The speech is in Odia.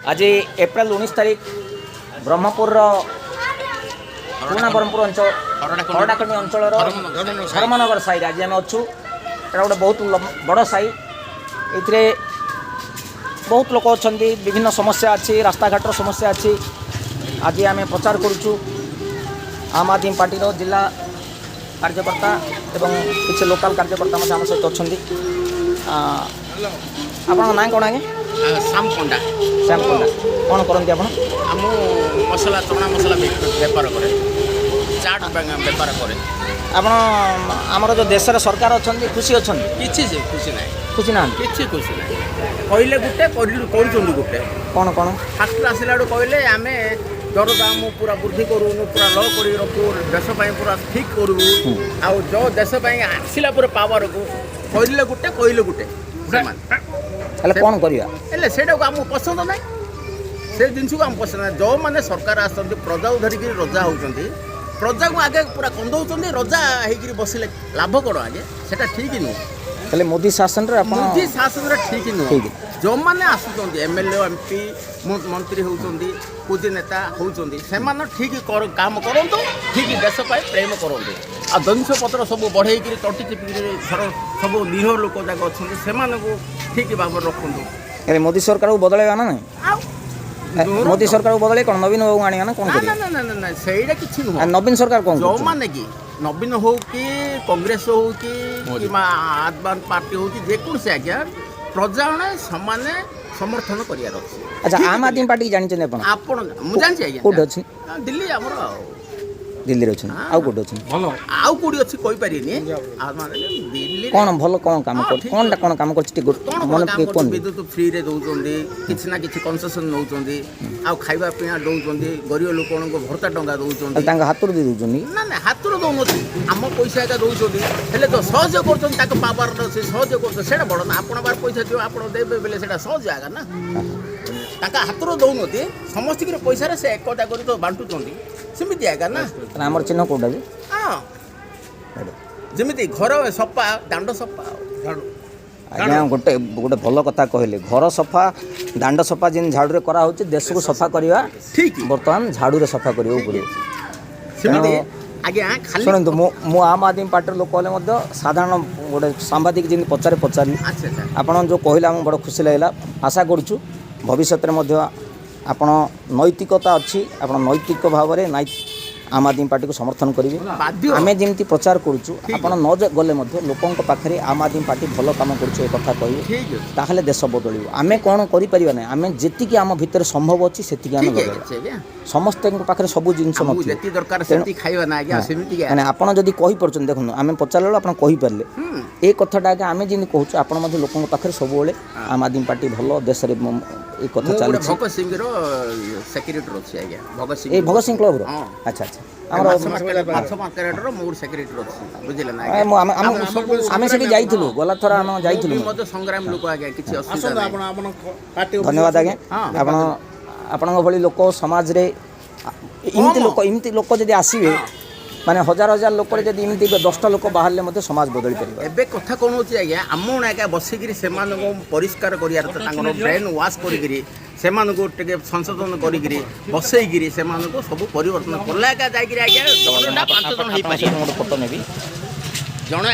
ଆଜି ଏପ୍ରିଲ 19 ତାରିଖ ବ୍ରହ୍ମପୁରର ପୁରୁଣା ବ୍ରହ୍ମପୁର ଅଞ୍ଚଳ, ହରଡ଼ାଖଣ୍ଡି ଅଞ୍ଚଳର ଧର୍ମନଗର ସାହିରେ ଆଜି ଆମେ ଅଛୁ। ଏଇଟା ଗୋଟେ ବହୁତ ବଡ଼ ସାହି। ଏଥିରେ ବହୁତ ଲୋକ ଅଛନ୍ତି, ବିଭିନ୍ନ ସମସ୍ୟା ଅଛି, ରାସ୍ତାଘାଟର ସମସ୍ୟା ଅଛି। ଆଜି ଆମେ ପ୍ରଚାର କରୁଛୁ। ଆମ୍ ଆଦମୀ ପାର୍ଟିର ଜିଲ୍ଲା କାର୍ଯ୍ୟକର୍ତ୍ତା ଏବଂ କିଛି ଲୋକାଲ କାର୍ଯ୍ୟକର୍ତ୍ତା ମଧ୍ୟ ଆମ ସହିତ ଅଛନ୍ତି। ଆପଣଙ୍କ ନାଁ କ'ଣ ଆଜ୍ଞା? ଶ୍ୟାମ ପଣ୍ଡା। ଶ୍ୟାମ ପଣ୍ଡା। କ'ଣ କରନ୍ତି ଆପଣ? ମୁଁ ମସଲା, ଚଣା ମସଲା ବେପାର କରେ, ଚାଟ୍ ବେପାର କରେ। ଆପଣ ଆମର ଯେଉଁ ଦେଶରେ ସରକାର ଅଛନ୍ତି, ଖୁସି ଅଛନ୍ତି? କିଛି ସେ ଖୁସି ନାହିଁ। ଖୁସି ନାହାନ୍ତି? କିଛି ଖୁସି ନାହିଁ। କହିଲେ ଗୋଟେ, କରୁଛନ୍ତି ଗୋଟେ। କ'ଣ କ'ଣ? ଫାଷ୍ଟ ଆସିଲା ବେଳକୁ କହିଲେ, ଆମେ ଦରଦାମ ପୁରା ବୃଦ୍ଧି କରୁନୁ, ପୁରା ଲ କରି ରଖୁ, ଦେଶ ପାଇଁ ପୁରା ଠିକ୍ କରିବୁ। ଆଉ ଯେଉଁ ଦେଶ ପାଇଁ ଆସିଲା ପରେ ପାୱାରକୁ, କହିଲେ ଗୋଟେ, କହିଲେ ଗୋଟେ ସେମାନେ। ହେଲେ କ'ଣ କରିବା? ହେଲେ ସେଇଟାକୁ ଆମକୁ ପସନ୍ଦ ନାହିଁ। ସେ ଜିନିଷକୁ ଆମକୁ ପସନ୍ଦ ନାହିଁ। ଯେଉଁମାନେ ସରକାର ଆସନ୍ତି, ପ୍ରଜାକୁ ଧରିକିରି ରଜା ହେଉଛନ୍ତି, ପ୍ରଜାକୁ ଆଗେ ପୁରା କନ୍ଦଉଛନ୍ତି, ରଜା ହେଇକିରି ବସିଲେ ଲାଭ କ'ଣ ଆଗେ? ସେଇଟା ଠିକ୍ ନୁହଁ। ହେଲେ ମୋଦି ଶାସନରେ ଆପଣ ମୋଦି ଶାସନରେ ଠିକ୍ ନୁହଁ। ଠିକ୍। ଯେଉଁମାନେ ଆସୁଛନ୍ତି, ଏମଏଲଏ, ଏମପି, ମନ୍ତ୍ରୀ ହେଉଛନ୍ତି, କୁଜି ନେତା ହେଉଛନ୍ତି, ସେମାନେ ଠିକ୍ କାମ କରନ୍ତୁ, ଠିକ୍ ଦେଶ ପାଇଁ ପ୍ରେମ କରନ୍ତୁ। ଆଉ ଜିନିଷପତ୍ର ସବୁ ବଢ଼େଇକିରି, ତଣ୍ଟି ଚିପିକିରି ଘର ସବୁ ନିରୀହ ଲୋକ ଯାକ ଅଛନ୍ତି, ସେମାନଙ୍କୁ ଠିକ୍ ଭାବରେ ରଖନ୍ତୁ। ହେଲେ ମୋଦି ସରକାରକୁ ବଦଳାଇବା ନା ନାହିଁ? ଆଉ ମୋଦି ସରକାରକୁ ବଦଳେଇ କ'ଣ ନବୀନ ବାବୁ ଆଣିବା ନା କ'ଣ ନା। କରିବା? ନା ନା ନା ନା, ସେଇଟା କିଛି ନୁହଁ। ଆଉ ନବୀନ ସରକାର କ'ଣ କରୁଛନ୍ତି? ଯେଉଁମାନେ କି ନବୀନ ହଉ କି କଂଗ୍ରେସ ହଉ କି କିମ୍ବା ଆଦମାନ୍ ପାର୍ଟି ହଉ କି ଯେକୌଣସି ଆଜ୍ଞା, ପ୍ରଜାମାନେ ସମାନେ ସମର୍ଥନ କରିବାର ଅଛି। ଆଚ୍ଛା, ଆମ୍ ଆଦମୀ ପାର୍ଟି ଜାଣିଛନ୍ତି ଆପଣ? ଆପଣ, ମୁଁ ଜାଣିଛି ଆଜ୍ଞା। କୋଉଠି ଅଛି? ହଁ, ଦିଲ୍ଲୀ ଆମର ଆଉ। ଦିଲ୍ଲୀରେ ଅଛନ୍ତି। ଆଉ କୋଉଠି ଅଛନ୍ତି? ଆଉ କୋଉଠି ଅଛି କହିପାରିନି। ଆଉ ମାନେ ଦିଲ୍ଲୀ। କ'ଣ ଭଲ କ'ଣ କାମ ହଁ, କରୁଛି? ଠିକ୍। କ'ଣଟା କ'ଣ କାମ କରୁଛି ଟିକେ କ'ଣ ମନେ କ'ଣ କାମ ପକେଇ କରୁଛି? କୁହନ୍ତୁ। ବିଦ୍ୟୁତ ଫ୍ରିରେ ଦେଉଛନ୍ତି, କିଛି ନା କିଛି କନସେସନ୍ ନେଉଛନ୍ତି, ଆଉ ଖାଇବା ପିଇବା ଦେଉଛନ୍ତି, ଗରିବ ଲୋକମାନଙ୍କୁ ଭତ୍ତା ଟଙ୍କା ଦେଉଛନ୍ତି। ତାହେଲେ ତାଙ୍କ ହାତରୁ ଦେଇ ଦେଉଛନ୍ତି? ନା ନା, ହାତରୁ ଦେଉନନ୍ତି, ଆମ ପଇସା ଏକା ଦେଉଛନ୍ତି। ହେଲେ ତ ସହଯୋଗ କରୁଛନ୍ତି, ତାଙ୍କ ପାୱାର ସେ ସହଯୋଗ କରୁଛନ୍ତି, ସେଇଟା ବଡ଼ ନା। ଆପଣ ପାଖରେ ପଇସା ଥିବ, ଆପଣ ଦେବେ ବେଲେ ସେଇଟା ସହଜ ଆଗା ନା। ତାଙ୍କ ହାତରୁ ଦେଉନନ୍ତି, ସମସ୍ତଙ୍କର ପଇସାରେ ସେ ଏକତା କରି ତ ବାଣ୍ଟୁଛନ୍ତି, ସେମିତି ଆଗା ନା। ତାହେଲେ ଆମର ଚିହ୍ନ କୋଉଟା ଯେ? ହଁ, ଯେମିତି ଘର ସଫା, ଦାଣ୍ଡ ସଫା ଆଉ। ଆଜ୍ଞା, ଗୋଟେ ଗୋଟେ ଭଲ କଥା କହିଲେ। ଘର ସଫା, ଦାଣ୍ଡ ସଫା ଯେମିତି ଝାଡ଼ୁରେ କରାହେଉଛି, ଦେଶକୁ ସଫା କରିବା ଠିକ୍। ବର୍ତ୍ତମାନ ଝାଡ଼ୁରେ ସଫା କରିବାକୁ ପଡ଼ିବ। ସେମିତି ଆଜ୍ଞା ଖାଲି ଶୁଣନ୍ତୁ, ମୁଁ ଆମ୍ ଆଦମୀ ପାର୍ଟିର ଲୋକ ହେଲେ ମଧ୍ୟ ସାଧାରଣ ଗୋଟେ ସାମ୍ବାଦିକ ଯେମିତି ପଚାରେ, ପଚାରିଲି। ଆଚ୍ଛା ଆଚ୍ଛା ଆପଣ ଯେଉଁ କହିଲେ, ଆମକୁ ବଡ଼ ଖୁସି ଲାଗିଲା। ଆଶା କରୁଛୁ ଭବିଷ୍ୟତରେ ମଧ୍ୟ ଆପଣ ନୈତିକତା ଅଛି, ଆପଣ ନୈତିକ ଭାବରେ ନାଇ ଆମ୍ ଆଦମୀ ପାର୍ଟିକୁ ସମର୍ଥନ କରିବେ। ବାଧ୍ୟ। ଆମେ ଯେମିତି ପ୍ରଚାର କରୁଛୁ, ଆପଣ ନ ଗଲେ ମଧ୍ୟ ଲୋକଙ୍କ ପାଖରେ ଆମ୍ ଆଦମୀ ପାର୍ଟି ଭଲ କାମ କରୁଛୁ, ଏ କଥା କହିବେ। ଠିକ୍ ଅଛି। ତାହେଲେ ଦେଶ ବଦଳିବ। ଆମେ କ'ଣ କରିପାରିବା ନାହିଁ, ଆମେ ଯେତିକି ଆମ ଭିତରେ ସମ୍ଭବ ଅଛି, ସେତିକି ଆମେ ଠିକ୍ ଲଗାଇବା। ଅଛି ଆଜ୍ଞା। ସମସ୍ତଙ୍କ ପାଖରେ ସବୁ ଜିନିଷ ଆମକୁ ନଥିବ। ଯେତିକି ଦରକାର ସେତିକି ଖାଇବା ନା ଆଜ୍ଞା, ସେମିତି। ମାନେ ଆପଣ ଯଦି କହିପାରୁଛନ୍ତି, ଦେଖନ୍ତୁ, ଆମେ ପଚାରିଲା ବେଳକୁ ଆପଣ କହିପାରିଲେ ଏ କଥାଟା। ଆଜ୍ଞା, ଆମେ ଯେମିତି କହୁଛୁ, ଆପଣ ମଧ୍ୟ ଲୋକଙ୍କ ପାଖରେ ସବୁବେଳେ ଆମ୍ ଆଦମୀ ପାର୍ଟି ଭଲ, ଦେଶରେ ଏ କଥା ମୁଁ ଗୋଟେ ଚାଲିଛି। ଭଗତ ସିଂର ସେକ୍ରେଟାରୀ ଅଛି ଆଜ୍ଞା, ଭଗତ ସିଂ। ଏଇ ଭଗତ ସିଂ କ୍ଲବର? ହଁ। ଆଚ୍ଛା ଆଚ୍ଛା, ଆମର ମାଛ ମାର୍କେଟର ମୋର ସେକ୍ରେଟାରୀ ଅଛି, ବୁଝିଲେ ନା? ଏ, ମୁଁ ଆମେ ଆମେ ଆମର ସବୁ ଆମେ ସେଠି ଯାଇଥିଲୁ, ଗଲା ଥର ଆମେ ଯାଇଥିଲୁ। ମୁଁ ବି ମଧ୍ୟ ସଂଗ୍ରାମୀ ଲୋକ ଆଜ୍ଞା, କିଛି ଅସୁବିଧା ନାହିଁ। ଆପଣ ଆପଣ ପାର୍ଟି ଧନ୍ୟବାଦ ଆଜ୍ଞା। ହଁ। ଆପଣଙ୍କ ଭଳି ଲୋକ ସମାଜରେ ଏମିତି କମ। ଲୋକ, ଏମିତି ଲୋକ ଯଦି ଆସିବେ, ମାନେ ହଜାର ହଜାର ଲୋକରେ ଯଦି ଏମିତି 10ଟା ଲୋକ ବାହାରିଲେ ମଧ୍ୟ ସମାଜ ବଦଳି ପାରିବ। ଏବେ କଥା କ'ଣ ହେଉଛି ଆଜ୍ଞା, ଆମ ଆଜ୍ଞା ବସିକିରି ସେମାନଙ୍କୁ ପରିଷ୍କାର କରିବାର ତ, ତାଙ୍କର ବ୍ରେନ୍ ୱାଶ୍ କରିକିରି, ସେମାନଙ୍କୁ ଟିକେ ସଂଶୋଧନ କରିକିରି, ବସେଇକିରି ସେମାନଙ୍କୁ ସବୁ ପରିବର୍ତ୍ତନ କଲେ ଆଜ୍ଞା ଯାଇକିରି ଆଜ୍ଞା ଜଣଟା 5 ଜଣ ଆପଣଙ୍କ ହେଇପାରିବ। ସହିତ ଗୋଟେ ଫଟୋ ନେବି। ଜଣେ।